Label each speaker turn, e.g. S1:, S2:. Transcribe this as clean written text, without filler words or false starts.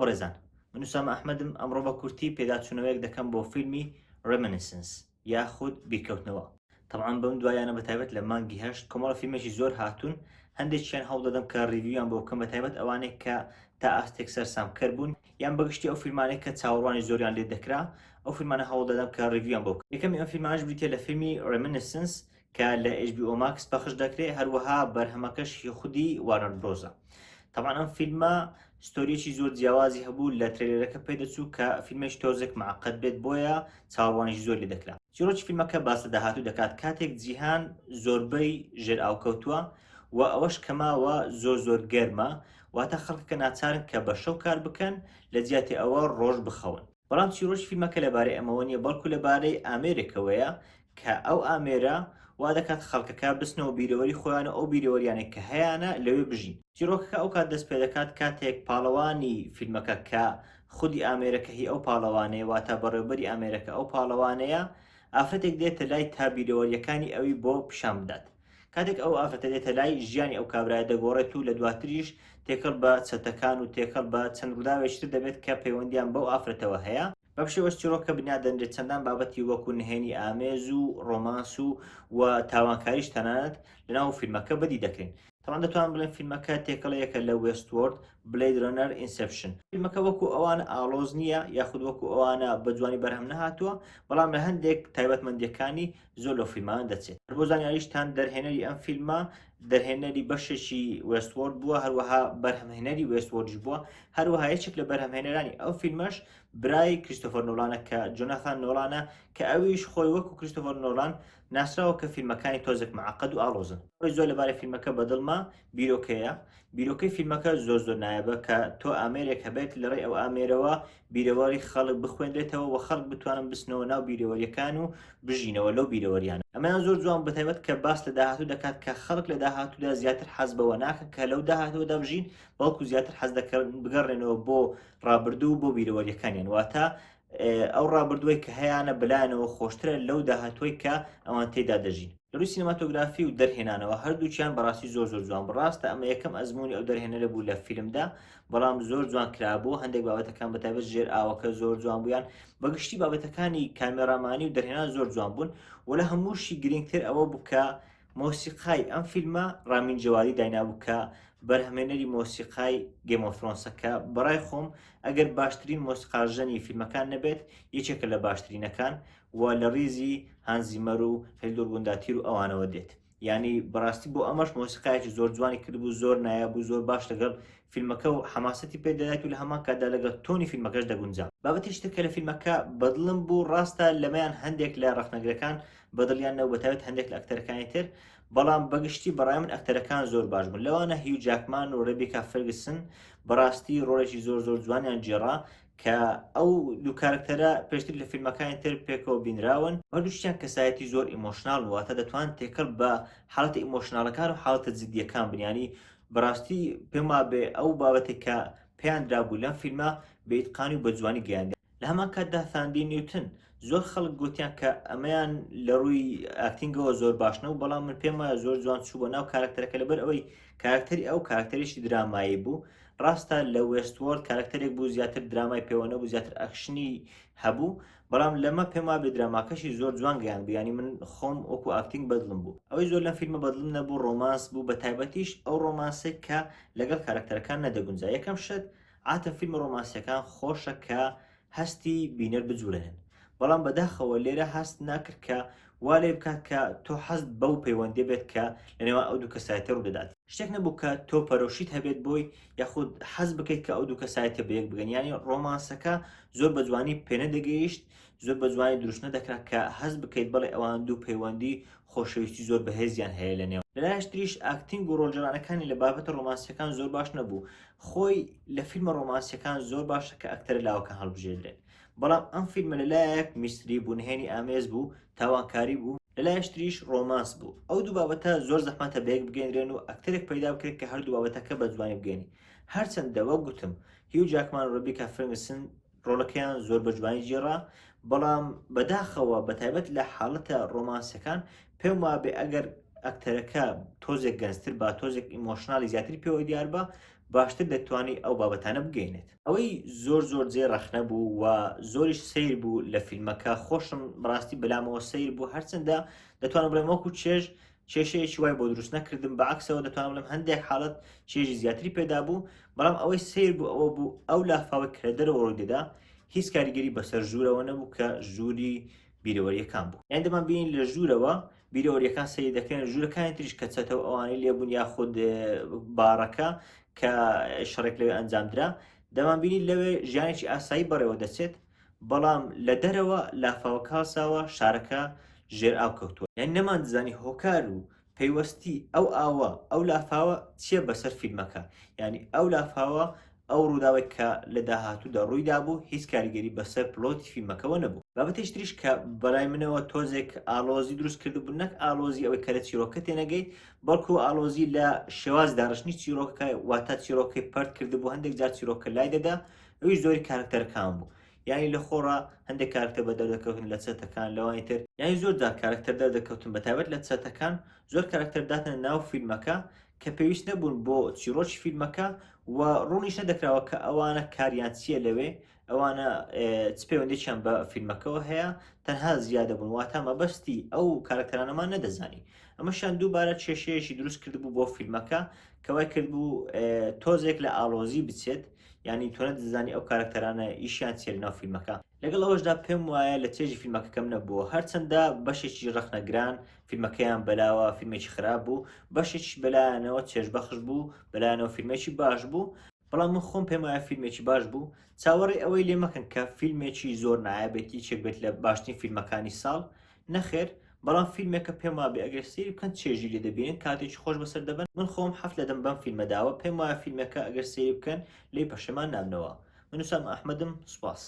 S1: سڵاو بەڕێزان من ئوسامە ئەحمەدم ئەمڕۆ بە کورتی پێداچوونەوەیەک دەکەم بۆ فیلمی Reminiscence یاخود بیرکەوتنەوە. تەبعەن بەم دوایانە بەتایبەت لە مانگی هەشت کۆمەڵە فیلمێکی زۆر هاتوون هەندێکیان هەوڵدەدەم کە review یان بۆ بکەم بەتایبەت ئەوانەی کە تا ئاستێک سەرسامکەر بوون یان بەگشتی ئەو فیلمانەی کە چاوەڕوانی زۆریان لێ دەکرا ئەو فیلمانە هەوڵدەدەم کە review یان بۆ بکەم. یەکەمی ئەم فیلمانەش بریتیە لە فیلمی Reminiscence کە لە HBO Max پەخش دەکرێت هەروەها بەرهەمەکەش هی خودی Warner Bros ە تەبعەن ئەم فیلمە story یەکی زۆر جیاوازی هەبوو لە trailer ەکە پێدەچوو کە فیلمێکی تۆزێک معقد بێت بۆیە چاوەڕوانیش زۆر لێ دەکرا چیرۆکی فیلمەکە باس لە داهاتوو دەکات کاتێک جیهان زۆربەی ژێر ئاو کەوتووە و ئەوەش کەماوە زۆر زۆر گەرمە واتە خەڵکەکە ناچارن کە بە شەو کار بکەن لە جیاتی ئەوە ڕۆژ بخەون بەڵام چیرۆکی فیلمەکە لەبارەی ئەمەوە نییە، بەڵکو لەبارەی ئامێرێکەوەیە کە ئەو ئامێرە وا دەکات خەڵکەکە بچنەوە بیرەوەری خۆیان و ئەو بیرەوەریانەی کە هەیانە لەوێ بژین. چیرۆکەکە ئەوکات دەست پێدەکات کاتێک پاڵەوانی فیلمەکە کە خودی ئامێرەکە هی ئەو پاڵەوانەیە واتە بەڕێوبەری ئامێرەکە ئەو پاڵەوانەیە ئافرەتێک دێتە لای تا بیرەوەریەکانی ئەوی بۆ پیشان بدات. کاتێک ئەو ئافرەتە دێتە لای ژیانی ئەو کابرایە دەگۆڕێت و لە دواتریش تێکەڵ بە چەتەکان و تێکەڵ بە چەند ڕووداوێکی تر دەبێت کە پەیوەندیان بەو ئافرەتەوە هەیە. بەم شێوەش چیڕۆکەکە بنیات دەنرێت چەندان بابەتی وەکو نهێنی ئامێز و ڕۆمانس و و تاوانکاریش تەنانەت لەناو فیلمەکە بەدی دەکرێن. تەبعەن دەتوانم بڵێم فیلمەکە تێکەڵەیەکە لە Westworld، Blade Runner، Inception. فیلمەکە وەکو ئەوانە ئاڵۆز نییە یاخود وەکو ئەوانە بە جوانی بەرهەم نەهاتووە بەڵام لە هەندێک تایبەتمەندییەکانی زۆر لەو فیلمانە دەچێت. هەر بۆ زانیاریشتان دەرهێنەری ئەم فیلمە دەرهێنەری بەشێکی Westworld بووە هەروەها بەرهەمهێنەری Westworld یش بووە هەروەها یەکێک لە بەرهەمهێنەرانی ئەو فیلمەش برای کریستۆفەر نۆڵانە کە جۆناثان نۆڵانە کە ئەویش خۆی وەکو کریستۆفەر نۆڵان ناسراوە کە فیلمەکانی تۆزێک معقد و ئاڵۆزن. ئەوەی زۆر لەبارەی فیلمەکە بەدڵمە بیرۆکەیە، بیرۆکەی فیلمەکە زۆر زۆر نایابە کە تۆ ئامێرێک هەبێت لەڕێی ئەو ئامێرەوە بیرەوەری خەڵک بخوێنرێتەوە و خەڵک بتوانن بچنەوە ناو بیرەوەریەکان و بژینەوە لەو بیرەوەریانە. ئەمەیان زۆر جوان بەتایبەت کە باس لە داهاتوو دەکات کە خەڵک لە داهاتوودا زیاتر حەز بەوە ناکەن کە لەو داهاتووەدا بژین بەڵکو زیاتر حەز دەکەن بگەڕێنەوە بۆ ڕابردوو و بۆ بیرەوەریەکانیان واتە ئەو ڕابردووەی کە هەیانە بەلایانەوە خۆشترە لەو داهاتووەی کە ئەوان تێیدا دەژین. لە ڕووی سینەماتۆگرافی و دەرهێنانەوە هەردووکیان بەڕاستی زۆر زۆر جوان بوو ڕاستە ئەمە یەکەم ئەزموونی ئەو دەرهێنەرە بوو لە فیلمدا بەڵام زۆر جوان کرابوو هەندێک بابەتەکان بەتایبەت ژێر ئاوەکە زۆر جوان بوویان بەگشتی بابەتەکانی کامێرامانی و دەرهێنان زۆر جوان بوون و لە هەمووشی گرنگتر ئەوە بوو کە مۆسیقای ئەم فیلمە ڕامین جەوادی داینابوو کە بەرهەمێنەری مۆسیقای Game of Thrones ە کە بەڕای خۆم ئەگەر باشترین مۆسیقاژەنی فیلمەکان نەبێت یەکێکە لە باشترینەکان و لە ڕیزی هانز زیمەر و هیلدور گونداتیر و ئەوانەوە دێت یانی بەڕاستی بۆ ئەمەش مۆسیقایەکی زۆر جوانی کردبوو زۆر نایاب و زۆر باش لەگەڵ فیلمەکە و حەماسەتی پێ دەدات و لە هەمان کاتدا لەگەڵ tone ی فیلمەکەش دەگونجا. بابەتێکی تر کە لە فیلمەکە بەدڵم بوو ڕاستە لەمەیان هەندێک لە ڕەخنەگرەکان بەدڵیان نەبوو بەتایبەت هەندێک لە ئەکتەرەکانی تر بەڵام بەگشتی بەڕای من ئەکتەرەکان زۆر باش بوون لەوانە هیو جاکمان و ڕێبیکا فێرگسن بەڕاستی ڕۆڵێکی زۆر زۆر جوانیان گێڕا کە ئەو دوو کارکتەرە پێشتر لە فیلمەکانی تر پێکەوە بینراون هەردووشیان کەسایەتی زۆر emotional واتە دەتوان تێکەڵ بە حاڵەتە emotional ەکان و حاڵەتە جدیەکان بن یانی بەڕاستی پێم وابێ ئەو بابەتێک کە پێیان درابوو لەم فیلمە بە ئیتقانی و بە جوانی گەیاندیان. لە هەمان کاتدا ثاندی نیوتن زۆر خەڵک گوتیان کە ئەمەیان لە ڕووی acting ەوە زۆر باش نەبوو بەڵام من پێم وایە زۆر جوان چوو بۆ ناو کارکتەرەکە لەبەر ئەوەی کارکتەری ئەو کارکتەرێکی درامایی بوو ڕاستە لە Westworld کارکتەرێک بوو زیاتر درامای پێوە نەبوو زیاتر ئەکشنی هەبوو بەڵام لەمە پێم وابێ دراماکەشی زۆر جوان گەیاند بوو یانی من خۆم وەکو acting بەدڵم بوو ئەوەی زۆر لەم فیلمە بەدڵم نەبوو ڕۆمانس بوو بە تایبەتیش ئەو ڕۆمانسێک کە لەگەڵ کارکتەرەکان نەدەگونجا یەکەم شت عاتەن فیلمە ڕۆمانسیەکان خۆشە کە هەستی بینەر بجوڵێنن بەڵام بەداخەوە لێرە هەست ناکرد کە وا لێ بکات کە تۆ حەزت بەو پەیوەندیە بێت کە لە نێوان ئەو دوو کەسایەتیە ڕوودەدات شتێک نەبوو کە تۆ پەرۆشیت هەبێت بۆی یاخود حەز بکەیت کە ئەو دوو کەسایەتیە بەیەک بگەن یانی ڕۆمانسەکە زۆر بە جوانی پێنەدەگەیشت زۆر بە جوانی دروست نەدەکرا کە هەست بکەیت بەڵێ ئەوان دوو پەیوەندی خۆشەویستی زۆر بەهێزیان هەیە لە نێو لەلایەش تریش acting و ڕۆڵگێڕانەکانی لە بابەتە ڕۆمانسیەکان زۆر باش نەبوو خۆی لە فیلمە ڕۆمانسیەکان زۆر باشە کە ئەکتەرە لاوەکان هەڵبژێردرێن بەڵام ئەم فیلمە لەلایەک mystery بوو نهێنی ئامێز بوو تاوانکاری بوو لەلایەش تریش ڕۆمانس بوو ئەو دوو بابەتە زۆر زەحمەتە بەیەک بگەینرێن و ئەکتەرێک پەیدا بکرێت کە هەردوو بابەتەکە بە جوانی بگەینی هەرچەندە وەک گوتم هیو جاکمان و ڕێبیکا فێرگسن ڕۆڵەکەیان زۆر بە جوانی گێڕا بەڵام بەداخەوە بەتایبەت لە حاڵەتە ڕۆمانسەکان پێم وابێ ئەگەر ئەکتەرەکە تۆزێک گەنجتر با تۆزێک emotional ی زیاتری پێوە دیار بە. باشتر دەتوانی ئەو بابەتانە بگەیەنێت. ئەوەی زۆر زۆر جێی ڕەخنە بوو و زۆریش سەیر بوو لە فیلمەکە خۆشم بەڕاستی بەلامەوە سەیر بوو هەرچەندە دەتوانم بڵێم وەکو چێژ کێشەیەکی وای بۆ دروست نەکردم بە عەکسەوە دەتوانم بڵێم هەندێک حاڵەت چێژی زیاتری پێدا بوو بەڵام ئەوەی سەیر بوو ئەوە بوو ئەو لافاوەی کە لە دەرەوە ڕووی دەدا هیچ کاریگەری بەسەر ژوورەوە نەبوو کە ژووری بیرەوەریەکان بوو یان دەمان بینی لە ژوورەوە بیرەوەریەکان سەیر دەکرێن ژوورەکانی تریش کە چەتە و ئەوانەی لێبوون یاخود باڕەکە کە شەڕێک لەوێ ئەنجامدرا دەمانبینی لەوێ ژیانێکی ئاسایی بەڕێوە دەچێت بەڵام لە دەرەوە لافاوەکە هەڵساوە شارەکە ژێر ئاو کەوتووە یان نەماندزانی هۆکار و پەیوەستی ئەو ئاوە ئەو لافاوە چییە بەسەر فیلمەکە یعنی ئەو لافاوە ئەو ڕووداوێک کە لە داهاتوودا ڕوویدا بوو هیچ کاریگەری بەسەر plot ی فیلمەکەوە نەبوو. بابەتێکی تریش کە بەلای منەوە تۆزێک ئاڵۆزی دروست کردبوو نەک ئاڵۆزی ئەوەی کە لە چیرۆکە تێنەگەیت بەڵکو ئاڵۆزی لە شێواز داڕشتنی چیرۆکەکە واتە چیرۆکەی پەرت کردبوو هەندێک جار چیرۆکە لای دەدا ئەویش زۆری کارکتەرەکان بوو یانی لە خۆڕا هەندێک کارکتەر بە دەردەکەوتن لە چەتەکان لەوانی تر یانی زۆر جار کارکتەر دەردەکەوتن بە تایبەت لە چەتەکان زۆر کارکتەر داتنە ناو فیلمەکە کە پێویست نەبوون بۆ چیرۆکی فیلمەکە و ڕوونیش نەدەکراوە کە ئەوانە کاریان چییە لەوێ ئەوانە چ پەیوەندێکیان بە فیلمەکەەوە هەیە تەنها زیادە بوون واتە مەبەستی ئەو کارکتەرانەمان نەدەزانی ئەمەشیان دووبارە کێشەیەکی دروست کردبوو بۆ فیلمەکە کە وای کردبوو تۆزێک لە ئاڵۆزی بچێت یانی تۆ نەدەزانی ئەو کارەکتەرانە ئیشیان چیە لەناو فیلمەکە. لەگەڵ ئەوەشدا پێم وایە لە چێژی فیلمەکە کەم نەبووە هەرچەندە بەشێکی ڕەخنەگران فیلمەکەیان بەلاوە فیلمێکی خراپ بوو بەشێکیش بەلایانەوە چێژبەخش بوو بەلایانەوە فیلمێکی باش بوو بەڵام من خۆم پێم وایە فیلمێکی باش بوو چاوەڕێی ئەوەی لێ مەکەن کە فیلمێکی زۆر نایابێت یەکێک بێت لە باشترین فیلمەکانی ساڵ نەخێر بەڵام فیلمێکە پێم وابێ ئەگەر سەیری بکەن چێژی لێ دەبینن کاتێکی خۆش بەسەر دەبەن من خۆم حەفت لەدەم بەم فیلمە داوە پێم وایە فیلمێکە ئەگەر سەیری بکەن لێی پەشێمان نابنەوە من وسام ئەحمەدم سوپاس.